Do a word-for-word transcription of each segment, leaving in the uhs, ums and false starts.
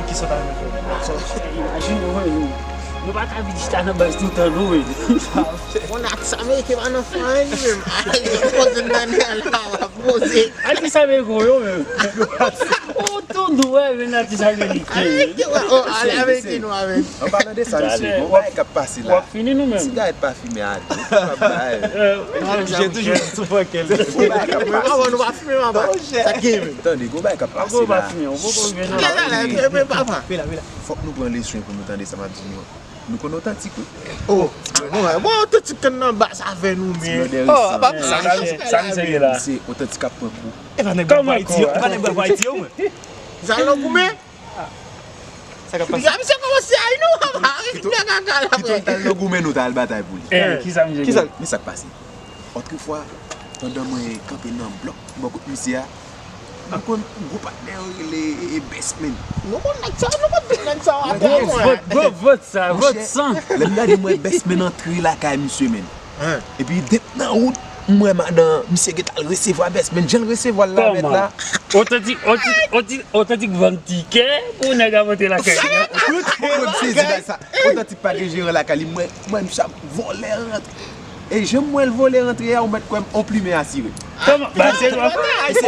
Kisa w ta renmen fè? Imajine w, wi. Nou pa ka viv chita nan baz toutan, non, wi. Bon, atis ameriken pa nan fè anyen, li menm. Ay, poze m nan nè la, w ap poze. Atis ameriken, yo, menm. Ou tou dwè, men atis ameriken. Ameriken, wè, oh, ale avèk ki nou avèk. An palan de sa, mesye, gon bagay k ap pase la. W ap fini nou menm. Sigarèt pa fimen a tou. Gon bagay k ap pase. Tande, gon bagay k ap pase la. Fòk nou pran leswen pou nou tande sa m ap di nou an. Nou konn otantik, wi. Oh, bon, otantik konn nan baz avè nou, men. Oh, apa sa, sa misye gen la? Misye otantik ap pran kou. E pa nèg Bravo Ayiti yo, e pa nèg Bravo Ayiti yo, mwen. Sa l nan goumen? Sa k ap pase? Misye kòmanse ay nou, papa. Kite w t al nan goumen, nou t al batay pou li. Eh, kisa misye gen? Men sa k pase. Otrefwa, pandan mwen kanpe nan blòk bò kot misye a, mwen konn gwo patnè yo rele, e, e, Bestman. Nou konn nèg sa, nou konn tout nèg sa yo atè, mwen. Vòt, vòt, vòt sa, vòt san. Lè m gade, mwen, Bestman antre lakay misye, menm. Epi depi nan wout, m wè madan misye gentan al resevwa Bestman, jan l resevwa l la, mèt la. Otantik, otantik, otantik, otantik vann tikè pou nèg ap antre lakay li a. Mwen sezi bay sa. Otantik pa gen jeran lakay li, m wè, m wè misye ap vòlè rantre. E jan m wè l vòlè rantre a, ou mèt kwè m, on plimen asire. Kòman? Ba, se kwa?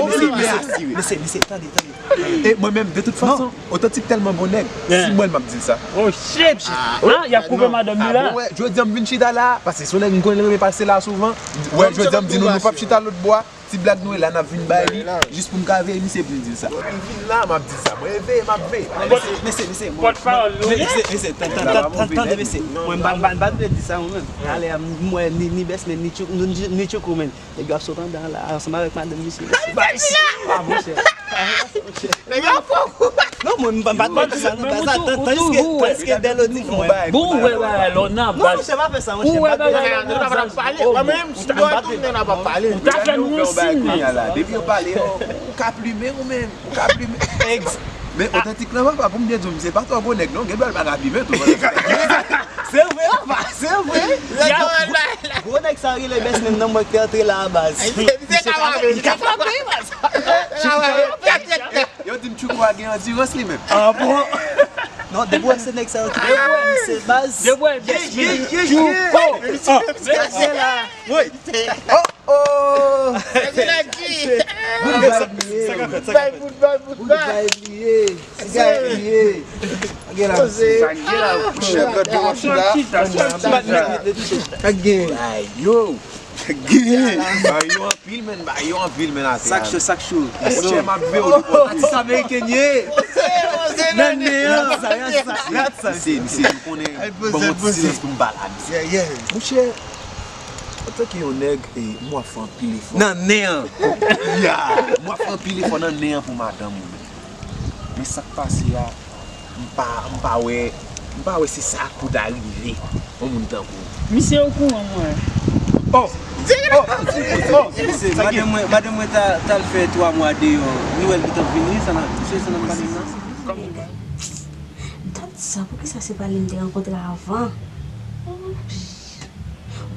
On plimen asire. Mesye, mesye, tande, tande. E mwen menm, de tout fason, otantik tèlman bon nèg. Si m wè l, m ap di l sa. Oh shit! Ah, y ap koupe madanm li la. Ah, bon, wè, jodi a m vin chita la, paske se yon nèg m konnen l renmen pase la souvan. Wè, jodi a m di nou, nou p ap chita lòt bò a. Ti blag nou e la, n ap vin bay li, jis pou m ka veye misye pou m di l sa. Lè m vin la, m ap di l sa. Mwen veye, m ap veye. Mesye, mesye, mesye, mwen, mesye, mesye, tan, tan, tan, tan, tande, mesye. Mwen, m pa, m pa, m pa t vle di sa, mwen menm. Talè a, m wè ni, ni Bestman, ni Tchou-, ni, ni Tchouko, menm. Nèg yo ap sot anndan la, ansanm avèk madanm misye. Bay! Ah, monchè. Nèg yo fou. Non, mwen, m pa, m pa t di sa, non, baz la, tandiske, tandiske Dèlo di mwen. Bon, ou wè bagay lò nan baz. Non, monchè, pa fè sa, monchè. Ou wè bagay lò nan baz. Mwen menm, si nou tounen, n ap pale. Ou ta fè nou yon siy, non. Depi yo pale, ou ka plimen ou menm, ou ka plimen. Men otantik lan, papa, pou m byen di w, misye pa twò gwo nèg, non, gen dwa l pa ka plimen tou. Se vre, papa, se vre. Gwo nèg sa rele Bestman nan mwen ki te antre la a baz. Misye ka frape, misye ka frape. Yo di m Tchouko a gen andirans li menm. Ah bon? Non, depi w wè se nèg sa yo ki se baz. Depi w wè Bestman, Tchouko. Woy. Oh, oh. Good vibe li ye. Good vibe li ye. Siga li ye. Gen la. Monchè, gade w ap chita. Sa k gen? Yo. Gen. Ba yo anpil, men, ba yo anpil, men, atè a. Sak cho, sak cho. Monchè, m ap veye w. Atis ameriken ye. Nan nen an. Sa, sa, sa. Misye, misye, nou konnen. Ban m yon ti silans pou m pale a misye. Monchè, antanke yon nèg, e, m wè fè anpil efò. Nan nen an. Ya. M wè fè anpil efò nan nen an pou madanm ou menm. Men sa k pase a, m pa, m pa wè, m pa wè se sa k pou ta rive yon moun tankou w. Misye okouran, mwen. Oh! Oh! Oh! Misye, madanm mwen, madanm mwen ta, t al fè twa mwa deyò. Nou wè l gentan vini, sa nan, misye, sa nan pale nan. Gad sa, poukisa se pa li m te rankontre avan?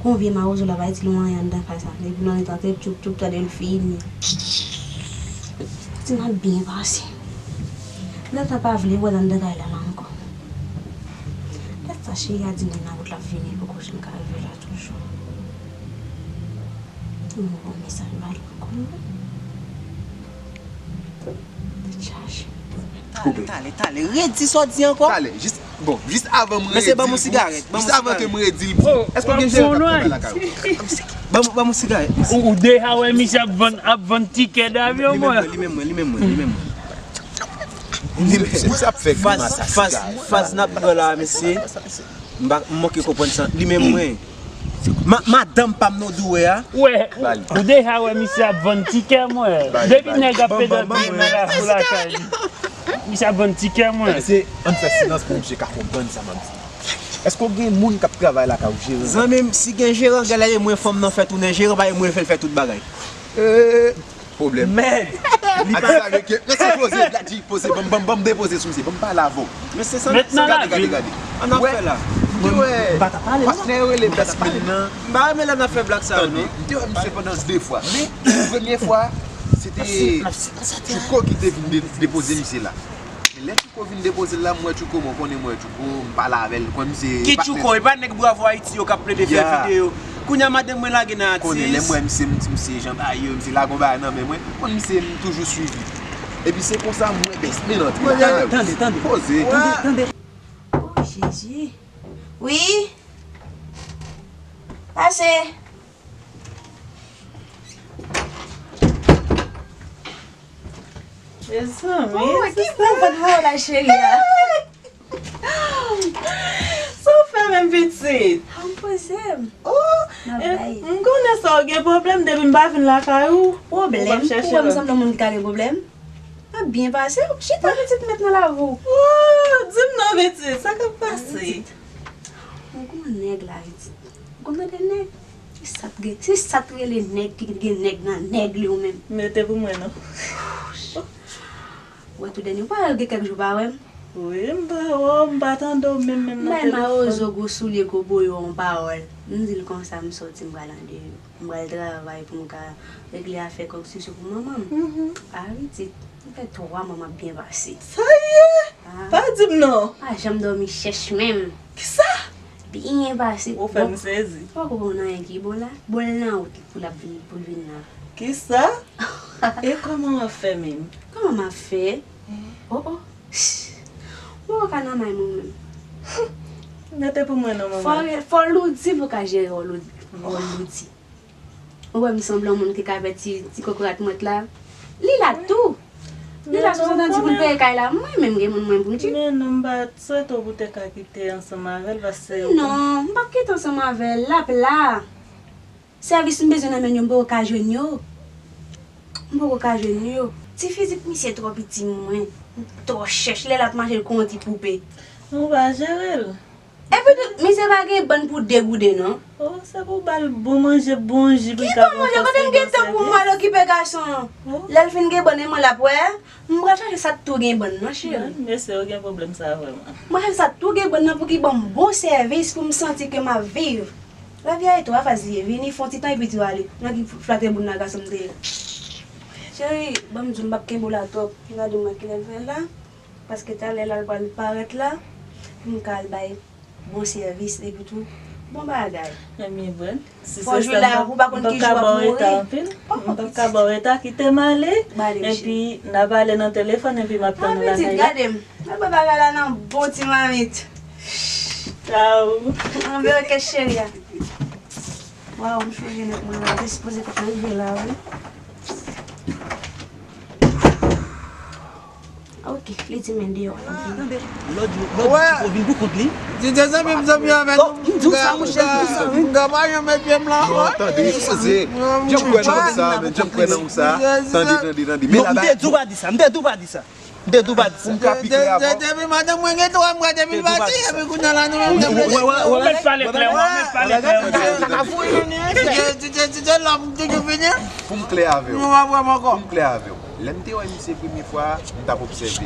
Gon vye mawozo la, pa itil yon anyen anndan kay sa. Depi nan li t antre, tchoup, tchoup, tande l fini. Ti m ap byen pase. Nèg la pa vle wè l anndan kay la, la ankò. Lè sa cheri a di mwen nan wout l ap vini, poko janm ka rive la toujou. M voye mesaj ba l ankò. Tèt chaje. Talè, talè, talè. Redi sa w di ankò. Talè, jis, bon, jis avan m redi l pou, jis avan ke m redi l pou, èske w gen jeran k ap travay lakay ou? Ban m, ban m yon sigarèt, mesye. Ou, ou deja wè misye ap vann, ap vann tikè davyon, mwen. Li menm mwen, li menm mwen, li menm mwen. Misye ap fè grimas a sigarèt. Faz, faz, faz n ap pran la, mesye. M pa, m manke konprann sa. Li menm mwen. Ma-, madanm pa m nan dwè a. Ou wè, ou deja wè misye ap vann tikè, mwen. Depi nèg ap pede nan la, pou lakay li. Misye ap vann tikè, mwen. Mesye, ann fè silans pou misye ka konprann sa m ap di. Èske w gen moun k ap travay lakay ou, jeran? Zanmi m, si gen jeran, gade, mwen fanm nan fè tounen jeran, pa mwen fè l fè tout bagay. Pwoblèm. Mèd! Li pa sa vle ke, mesye, poze, Black G, poze, ban m, ban m, ban m depoze sou misye, ban m pale avè w. Mesye, sa, gade, gade, gade. Ann ap fè la. Ou wè, patnè yo rele Bestman nan. M pa renmen lè n ap fè blag sa yo, non. Tande, m te wè misye pandan de fwa. Men, premye fwa, se te Tchouko ki te vin de-, depoze misye la. Lè Tchouko vin depoze l la, m wè Tchouko, mwen konnen m wè Tchouko, m pale avè l, konn se Ki patnè Tchouko? E pa nèg Bravo Ayiti yo k ap plede fè Ya. videyo. Kounye a madanm mwen lage nan Konnen lè m atis. wè misye, m, misye jan bagay yo, misye lage yon bagay nan men mwen, konn misye m toujou swiv li. Epi se konsa m wè bèsmen antre Tande, la. tande, tande. Poze. Tande, tande. Oh, Jezi. Wi. Pase. Mezanmi, Oh, ki sista. bon vant mwen la, cheri a. Sa w fè menm pitit? An poze m. Oh, N ap eh, bay. m konnen sa w gen pwoblèm depi m pa vin lakay ou. Pwoblèm? Ou ap chèche Ou wè m lòt. sanble yon moun ki ka gen pwoblèm? M ap byen pase. Chita pitit mèt nan lavi w. Oh, di m non pitit, sa k ap pase? Pitit. Mwen gon nèg la pitit. Ou konn tande nèg? Se sa t gen, se sa t rele nèg ki gen nèg nan nèg li ou menm. Mete pou mwen non. Ou wè tou dènye, ou pa wè l gen kèk jou pa wè m? Wi, m pa wè w, m pa tande w menm, menm nan Bay telefòn. Mawozo gwo soulye gwo boyo yon pawòl. M di l konsa m sòti m pral andeyò. M pral travay pou m ka regle afè kòk sisou pou manman m. Mhm. A pitit, m fè twa mwa m ap byen pase. Sa ye? Ah. Pa di m non. Pa janm dòmi chèch menm. Kisa? Byen pase. Ou fè m Bon, sezi. Ou pa konprann anyen ki bon la? Bon l nan wout pou l ap vin, pou l vin la. Kisa? E kòman w ap fè menm? Kòman m ap fè? Oh, oh. Mwen pa ka nan may mwen menm. Mete pou mwen non, Fò, manman. fò Loudi pou ka jere wòl Loudi. Wòl Loudi. Ou wè m sanble yon moun ki ka fè ti, ti kokorat mwèt la. Li la tou. Li la sou santan di pou l peye kay la. Mwen menm gen moun mwen pou m di. Men non, m pa t swete w pou te ka kite ansanm avè l, paske ou Non, m p ap kite ansanm avè l. L ap la. Sèvis m bezwen nan men yo, m poko ka jwenn yo. M poko ka jwenn yo. Ti fizik misye twò piti mwen. M twò chèch. Lè l ap mache, l kon yon ti poupe. Ou pa jere l. Epi tou, misye pa gen bann pou de gouden, non. Oh, se pou ba l bon manje, bon ji pou l Ki ka bon manje? Kote m gen tan pou m al okipe gason an? Oh. Lè l fin gen bann, e mwen l ap wè. M pral chache sa t tou gen bann nan, cheri. Bon, mesye yo gen pwoblèm sa vrèman. M pral chache sa t tou gen bann nan pou ki ban m bon sèvis, pou m santi ke m ap viv. Lavi a e twa faz li ye. Vini, fè yon ti tan, epi tou ale. Nan ki flate boul nan gason m te ye. Cheri, ban m di w, m p ap kenbe w la twòp. Gade mwen kilè l fè la. Paske talè la l pral parèt la, pou m ka al bay bon sèvis, epi tou, bon bagay. Ebyen, bon, si Fò se jwi sa, la, m ou pa konn m ki p ap jou w ap ba w reta mouri. anpil. Oh, M p ap ka pitit. ba w reta, kite m ale. Ba ale, Epi, cheri. n a pale nan telefòn, epi m ap tann Ah, ou pitit, lakay la. gade m. Mwen ba bagay la nan bon ti mamit. Tchaw. Anben, ok, cheri a. Waw, m chanje nèt mwen la. M te sipoze fèk rive la, wi. Ok, li di men deyò. Tande, lòt jou, lòt jou Tchouko vin pou kont li. Di de zanmi m, zanmi avè nou. M di w sa, monchè, m di w sa, wi. M ka pa janm met pye m la. Non, tande, sipoze. Janm kwè nan sa, men janm kwè nan sa. Tande, tande, tande. Men Non, m te di w pa di sa, m te di w pa di sa. M te di w pa di sa. Pou m ka pi klè avè w. Depi madanm mwen gen twa mwa depi l pati, epi kounye a la nou menm Ou mèt pale klè, ou mèt pale klè. Ti te lòm toujou fini. Pou m klè avè w. Nou pa pran m ankò. Pou m klè avè w. Lè m te wè misye premye fwa, m t ap obsève.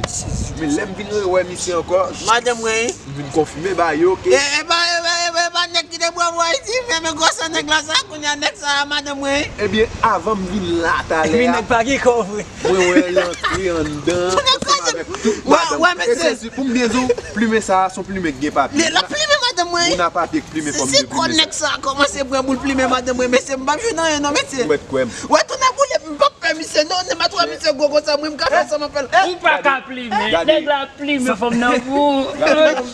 Men lè m vin rewè misye ankò, Madanm mwen. m vin konfime ba yo ke E, e pa, e pa, e pa, e pa nèg ki te Bravo Ayiti, men, men gwosè nèg la sa, kounye a nèg sa a, madanm mwen. Ebyen, avan m vin la talè Epi a, nèg pa gen kò vre. mwen wè l antre anndan, Kounye a ansanm avèk tout Wè, madanm. wè, E mesye. sezi, pou m byen di w, plimen sa a, se yon plimen k gen papye. Li, l ap plimen madanm mwen. Moun a papye k plimen fanm Si, si depi kò nèg sa a kòmanse pran boul plimen madanm mwen, mesye, m p ap jwenn anyen non, mesye. Ou mèt kwè m. Wè, tounen boule, m p ap pè misye non, nèm atwa misye gwo konsa, mwen m ka fè sa m ap fè l. Ou pa ka plimen. Gade. Nèg la ap plimen fanm nan pou ou.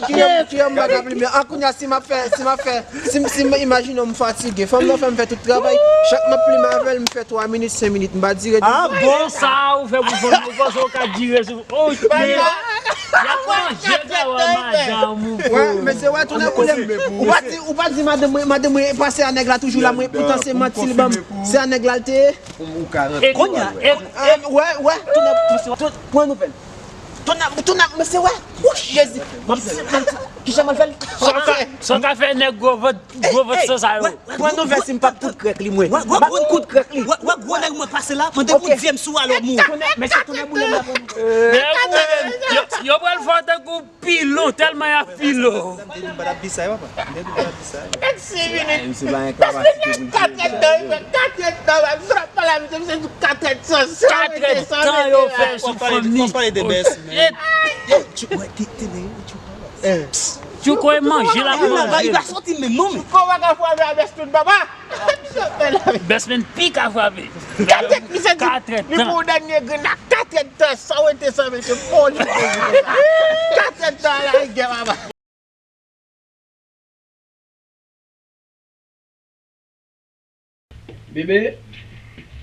Kiyè m, kiyè m pa ka plimen? An kounye a, si m ap fè, si m ap fè, si m, si m imajine w m fatige, fanm nan fè m fè tout travay, chak m ap plimen avè l, m fè twa minit, senk minit, m pa dire Ah, bon? Sa ou fè pou fanm nan, ou panse ou ka dire sou Oh, men y ap manje kawòl madanm ou, Wè, mesye, wè, tounen boule m. Ou pa di, ou pa di madanm mwen, madanm mwen pase a nèg la toujou la, mwen, poutan se manti l ban m. Se a nèg la l te ye. Pou m ou ka rantre. Kounye a, e, e, Wè, wè, tounen, mesye, wè, tou-, pran nouvèl. Tounen, tounen, mesye, wè. Wouch, Jezi. M ap, m ap, kijan m al fè l? Sa w ka, sa w ka fè nèg gwo vant, gwo vant san sa yo. Pran nouvèl si m p ap kout krèk li, mwen. M ap kout krèk li. Wè, wè, gwo nèg mwen pase la, mande pou di m si w alò mou. Mesye, tounen boule m la. Yo, yo pral fè w tankou pilon, tèlman y ap pilon. Kat èdtan, kat èdtan, m ap pale a misye, misye di kat èdtan yo fè sou fanmi. Oh, shit. Tchouko, wè, te, te, te, Tchouko. Tchouko e manje l ap manje. Li pa soti menm non, men. Tchouko pa ka frape a Bèsmenn, papa. Bèsmenn pi ka frape. Katrèdtan. Li pou dènye grenn la katrèdtan, san wete san mete, bon, li pou dènye. Katrèdtan la, gè papa. Bebe.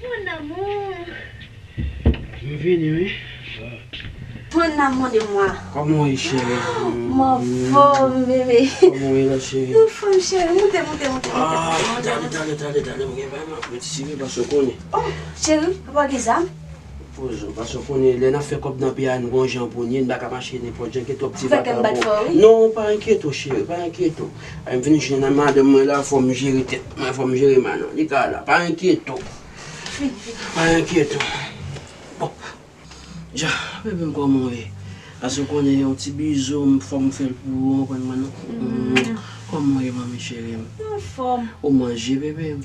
Mon amour. M vini, wi. Mon amour de moi. Kòman w ye, cheri? M anfòm, bebe. Kòman w ye la, cheri? M anfòm, cheri. Moute, moute, moute, moute. Ah, moute, tande, moute. Tande, tande, tande. Mwen gen bagay m ap retire, paske w konnen. Oh, cheri, papa gen zam? Poze w, paske w konnen, lè n ap fè kòb nan peyi a, n gon jan pou n ye, n pa ka mache nenpòt jan, gen twòp ti vakabon. Fè kè m bat fò, wi. Non, pa enkyete w, cheri, pa enkyete w. Ay, m vin jwenn madanm mwen la, fò m jere tèt mwen, fò m jere madanm. Li ka la, pa enkyete w. Pa enkyete w. Bon. Ja, bebe m, kòman w ye? Paske w konnen yon ti bizou, m fò m fè l pou ou, w konprann mwen, non? Mm. Kòman w ye, manmi cheri m? Anfòm. Ou manje, bebe m?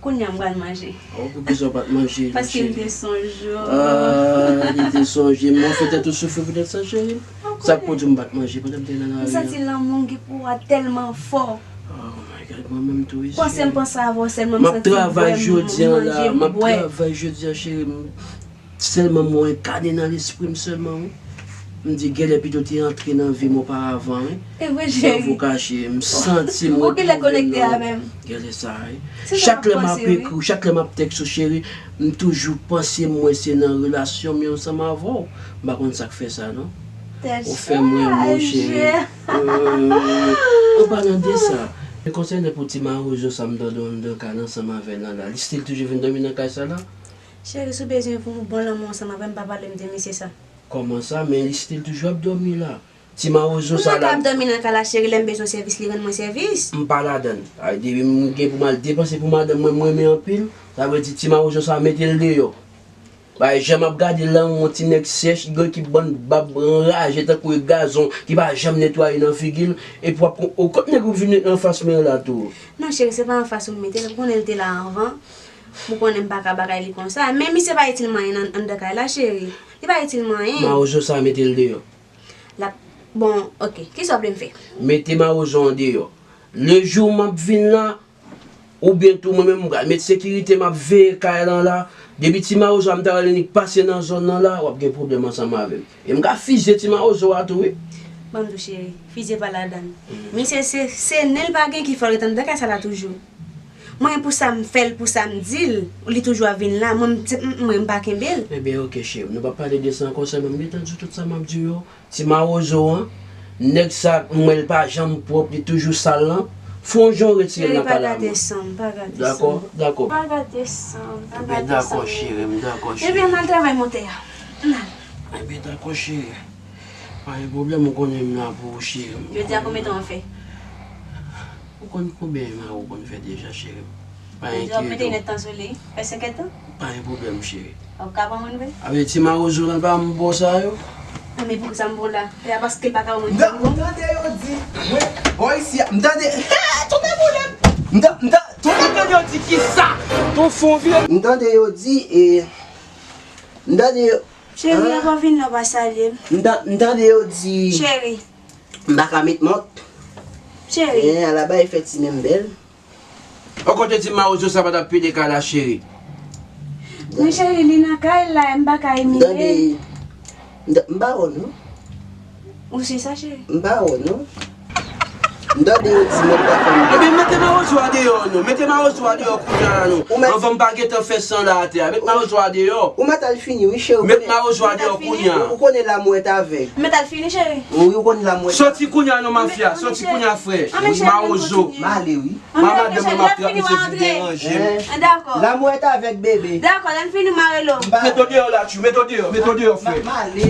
Kounye a m pral manje. Oh, poukisa w pa t manje la, cheri? Paske m te sonje w. Ah, li te sonje m. Mwen fè tèt ou soufri poutèt sa, cheri. Sa k pwodui m pa t manje pandan m te nan lari a? M santi lanmou m gen pou ou a tèlman fò. Oh my God, mwen menm tou, wi, cheri. Panse m panse avè w sèlman, m santi m bwè, m manje, m bwè. M ap travay jodi a la, m ap travay jodi a, cheri. M Sèlman mwen enkane nan lespri m sèlman, wi. M di, genlè pito te antre nan vi m oparavan, wi. E vre, cheri. Sèvo kache, m santi m retwouve m nan. Ou genlè konekte avè m. Genlè sa, wi. Chak lè m ap ekri w, chak lè m ap tèks ou, cheri, m toujou panse mwen se nan relasyon m ye ansanm avè w. M pa konn sa k fè sa, non. Ou fè m renmen w, cheri. An palan de sa, men konsènan pou ti mawozo sa m tande w anndan kay la ansanm avè l la, li still toujou vin dòmi nan kay sa la? Cheri, si w bezwen pou m bon lanmou ansanm avè m, pa pale m de mesye sa. Kòman sa? Men li still toujou ap dòmi la. Ti mawozo sa la. M pa ka ap dòmi nan kay la, cheri, lè m bezwen sèvis, li rann mwen sèvis. M pa ladan l. Ay, depi m gen pou m al depanse pou madanm mwen, m renmen anpil. Sa vle di ti mawozo sa, mete l deyò. Bay, jan m ap gade l la, yon ti nèg sèch, gen ki bann bab anraje tankou e gazon ki pa janm netwaye nan figi l. Epi w ap kon, o, kot nèg ou vin met anfas mwen la tou? Non, cheri, se pa anfas ou m mete l, ou konnen l te la anvan. Ou konnen m pa ka bagay li konsa. Men misye pa itil m anyen nan, anndan kay la, cheri. Li pa itil m anyen. Mawozo sa mete l deyò. L ap, bon, oke. Kisa w vle m fè? Mete mawozo an deyò. Lejou m ap vin la, oubyen tou mwen menm m pral met sekirite, m ap veye kay lan la. Depi ti mawozo a m ta rele li k pase nan zòn nan la, w ap gen pwoblèm ansanm avè m. E m ka fizye ti mawozo a tou, wi. Ban m di w, cheri, fizye pa ladan l. Misye se, se nen l pa gen ki fè l ret anndan kay sa la toujou. Mwen, pou sa m fè l, pou sa m di l, li toujou ap vin la. Mwen, m, m, mwen, m pa kenbe l. Ebyen, oke, cheri. Nou p ap pale de sa ankò, sèlman m gentan di w tout sa m ap di w yo. Ti mawozo an, nèg sa, m wè l pa janm pwòp, li toujou sal lan. Fè yon jan w retire l nan kay la. Cheri, pa gate san m, pa gate san m. Dakò, dakò. Pa gate san m, pa gate san m. Ebyen, dakò, cheri, m dakò, cheri. Ebyen, m al travay motè a. M al. Ebyen, dakò, cheri. Pa gen pwoblèm, ou konnen m la pou ou, cheri. Jodi a, konbyen tan w fè? Ou konn konbyen mari w konn fè deja, cheri m? Pa enkyete w. Jodi a, w ap mete nèt tan sou li? Fè senkèt tan? Pa gen pwoblèm, cheri. W ap ka pran moun vre? Avè ti mawozo lan pa m bon sa yo. An, men poukisa m bon la? Se pa paske l pa ka wè mwen. M ta-, m tande yo di, mwen, bò isi a, m tande, he, tonbe boulèt! M ta-, m ta-, tonbe tande yo di kisa? Ton fon vye. M tande yo di, e, m tande yo, Cheri, an? Avan vin la, w pa salye m. M ta-, m tande yo di. Cheri. M pa ka met mòt. Cheri. Eh, ala bay fè ti menm bèl. Ou kote ti mawozo sa pa t ap pede kay la, cheri? Men cheri, li nan kay la, m pa ka imilye. M tande, m ta-, m pa wè w, non. Ou se sa, cheri? M pa wè w, non. M tande yo di mwen pa fè m. Ebyen, mete mawozo a deyò, non. Mete mawozo a deyò kounye a la, non. Anvan m pa gentan fè san la atè a. Met mawozo a deyò. Ou mèt al fini, wi, cheri. Met mawozo a deyò kounye a. Ou konnen l'amour est aveugle. Mèt al fini, cheri. Wi, ou konnen l'amour est aveugle. Sòti kounye a, non, mafya. Sòti kounye a, frè. Mawozo. M ale, wi. Manman de mwen m ap trap misye ki deranje m. Dakò. L'amour est aveugle, bebe. Dakò, lè n fini, m a rele w. Mete w deyò la, tchou. Mete w deyò, mete w deyò, frè. M ale.